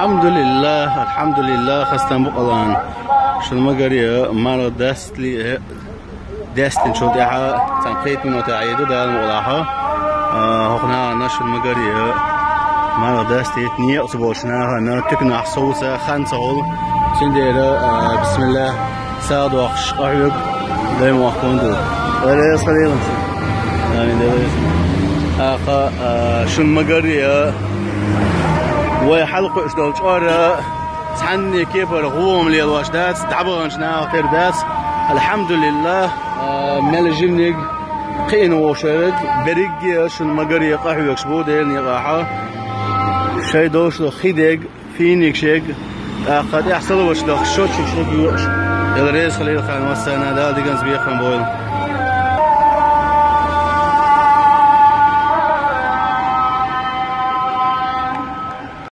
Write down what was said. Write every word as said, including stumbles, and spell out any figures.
Алхьамдулиллах, алхьамдулиллах, хастам бу Аллахӏан. Шун магаре марха дастли, дастинчул тӀехьа цхьан пхийтта минута Ӏийду Дала мукъалахьа. А, хӀокху нахана шун магаре марха дастийта некъаца болчу нахана туьканахь совца хан ца хуьлу. Цундела, а, бисмиллах. СагӀа дохуш къахьоьгу, дай мохкун ду. Реза хилийла. Амин, Дела реза. ТӀаккха, а, шун магаре, вай хьалакхуьуш долчу чкъора цхьанне кепара гӀома лелош дац, дӀабаханчу нахах тера дац. Алхьамдулиллах, а, мел жиманиг кхиъна вовшарг, берригге шун магаре къахьоьгуш бу Делан некъахьа. Шайн долуш долу хи дег, финик шег, тӀаккха тӀехь салаваташ даха шочуш шег йоьуш. Дела реза хилийла хьан массарна, Дала диканца бекхам бойла.